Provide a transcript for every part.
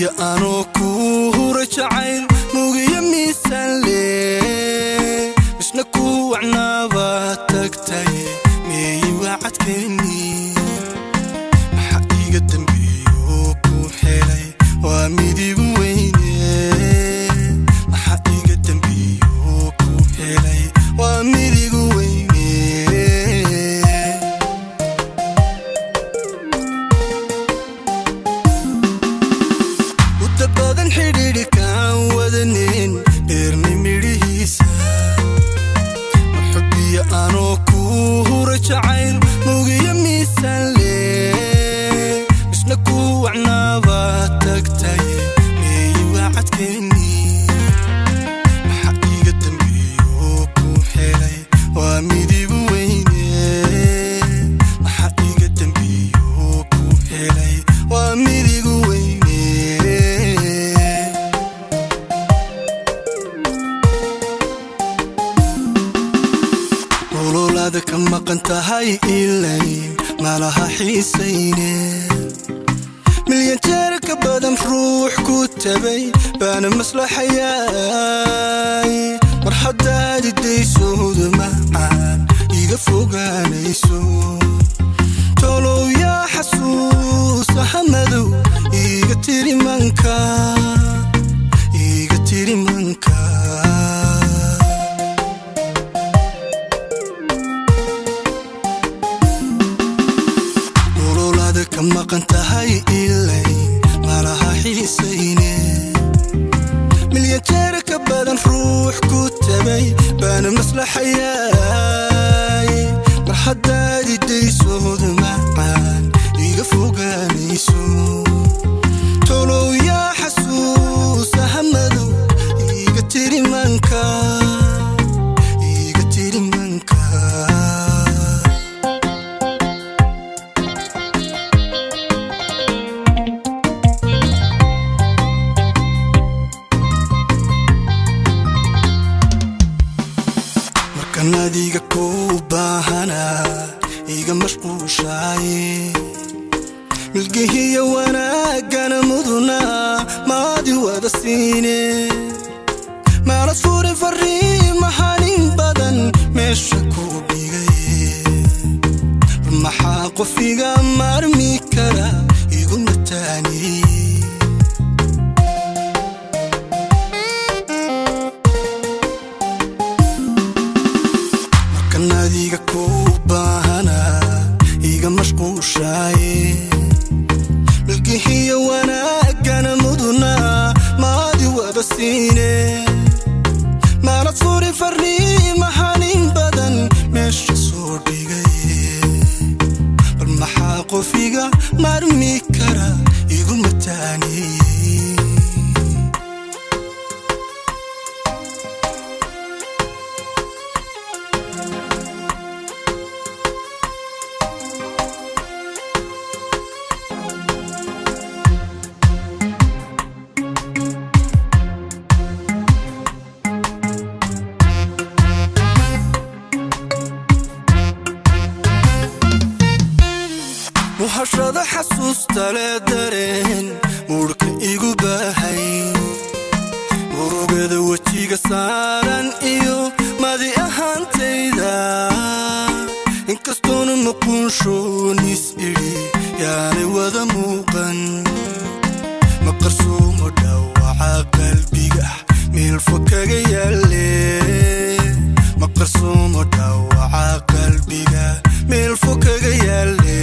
Muxubiya anoo kuu hura jacayl mugiyo miisaan leh, misna kuu wacnaaba tagtay, meeyi waacadkayni? Maxaa iiga dambeeyo ku helay? Waa midigu weyne. Maxaa iiga dambeeyo ku helay? Waa midigu weyne. Muddo badan xidhiidhikaan wadanin, beerni midhihiisa. Muxubiya anoo kuu hura jacayl mugiyo miisaan leh, misna kuu wacnaaba tagtay, meeyi waacadkayni? Maxaa iiga dambeeyo ku helay? Waa midigu weyne. Maxaa iiga dambeeyo ku helay? Waa midigu weyne. Nololaada ka maqan tahay ilayn malaha xiisayne. Milyan jeer ka badan ruux ku tabay baana maslaxayaay. Mar haddaad idaysoda macaan iga fogaanayso, tolow yaa xasuusaha madow iiga tirimanka, iiga tirimanka? Nololaada ka maqan tahay ilayn malaha xiisayne. Milyan jeer ka badan ruux ku tabay baana maslaxayaay. Mar haddaad idaysoda macaan iga fogaanayso, tolow yaa xasuusaha madow iiga tirimanka, iiga tirimanka? Markan adiga kuu baahanaa iga mashquushaaye, milgihiyo wanaaggana mudunaa maadi wada siine. Maalad furin fariimahanin badan meesha ku dhigay, bal maxaa qof iga maarmi kara igu mataani? Markan adiga kuu baahanaa iga mashquushaaye, milgihiyo wanaaggana mudunaa maadi wada siine. Maalad furin fariimahanin badan meesha soo dhigay, bal maxaa qof iga maarmi kara igu mataani? Muhashada xasuusta le dareen muurhka igu baahay, murugada wejiga saaran iyo madi ahaantayda. Inkastoona muquunshoonis idhi yaanay wada muuqan, ma qarsoomo dhaawaca qalbiga meel fog kaga yaalle. Ma qarsoomo dhaawaca qalbiga meel fog kaga yaalle.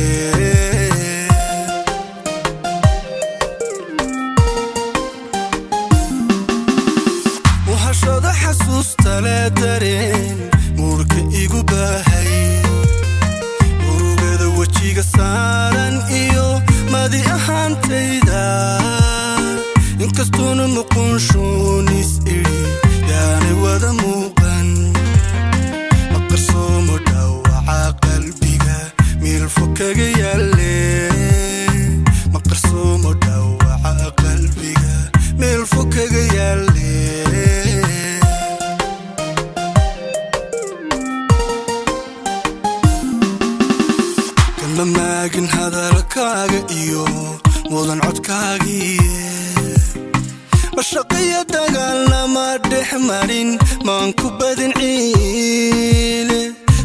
Muhashada xasuusta le dareen muurka igu baahay, murugada wejiga saaran iyo madi ahaantayda. Inkastoona muquunshoonis idhi yaanay wada muuqan, ma qarsoomo dhaawaca qalbiga meel fog kaga yaalle. Ma qarsoomo dhaawaca qalbiga meel fog kaga yaalle. Kama maagin hadalkaaga iyo mudan codkaagiiye. Mashaqiyo dagaalnama dhex marin, maan ku badin ciile.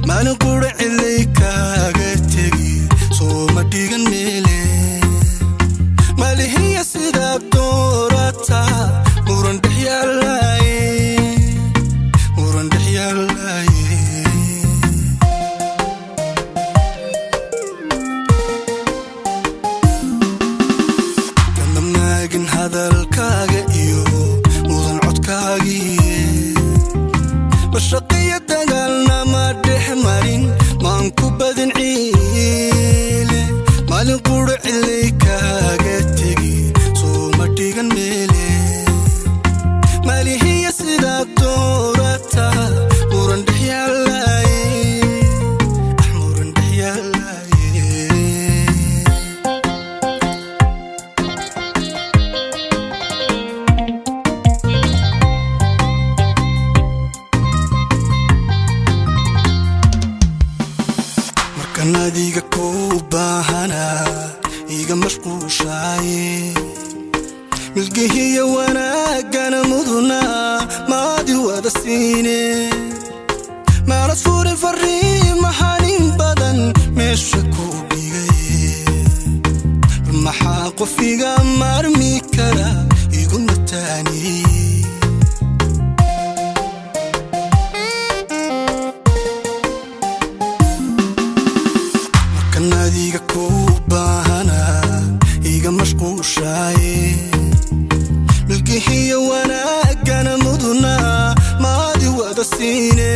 Maalin qura cilay kaaga tegi, soo ma dhigan meele. Malihiya sidaa doorata, muran dhex yaalaye, muran dhex yaalaye. Kama maagin hadalkaaga iyo mudan codkaagiye. Mashaqiyo dagaalnama dhex marin, maan ku badin ciile. Maalin qura cilay kaaga tegi, soo ma dhigan meele. Malihiya sidaa doorata, muran dhex yaalaye, muran dhex yaalaye. Markan adiga ku baahana iga mashquushaaye, milgihiya wanaagana mudunaa maadi wada siine. Maanad furin fariimahanin badan meesha ku dhigay. Bal maxaa qof iga maarmi kara igu mataani? Markan adiga ku baahana iga mashquushaaye, milgihiya wanaagana mudunaa maadi wada siine.